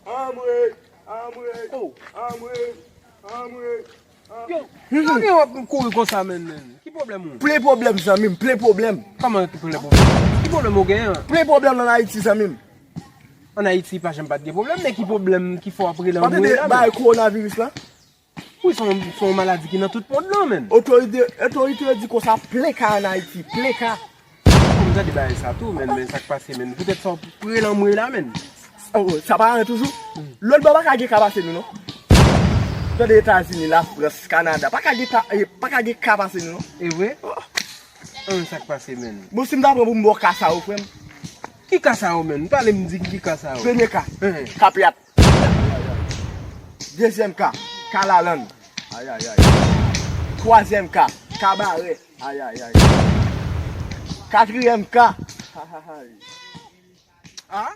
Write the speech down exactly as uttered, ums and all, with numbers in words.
Anmwe, anmwe, anmwe, anmwe. Yo, yo gen w ap kouri konsa, menn, menn. Ki pwoblèm ou? Plen pwoblèm, zanmi m, plen pwoblèm. Kòman ki plen pwoblèm? Ki pwoblèm ou genyen? Plen pwoblèm nan Ayiti, zanmi m. Ann Ayiti, pa janm pa t gen pwoblèm, men ki pwoblèm ki fè w ap rele anmwe la, menn? Bagay kowonaviris la? Wi, se yon, se yon maladi ki nan tout mond lan, menn. Otorite, otorite yo di konsa, plen ka ann Ayiti, plen ka. Fò m tande bagay sa tou, menn, men sa k pase, menn? Poutèt sa w ap rele anmwe la, menn? Oh, sa pa anyen toujou? Lòt bò pa ka gen ka pase nou, non. Tande Etazini, Lafrans, Kanada, pa ka gen ka, eh, pa ka gen ka pase nou, non. E vre? An, sa k pase, menn? Bon, si m ta pran pou m ba w ka sa yo, frè m. Ki ka sa yo, menn? Pale m di m ki ka sa yo. Premye ka, ka pyat. Dezyèm ka, ka lalann. Ayayay. Twazyèm ka, ka barè. Ayayay. Katriyèm ka. Ah?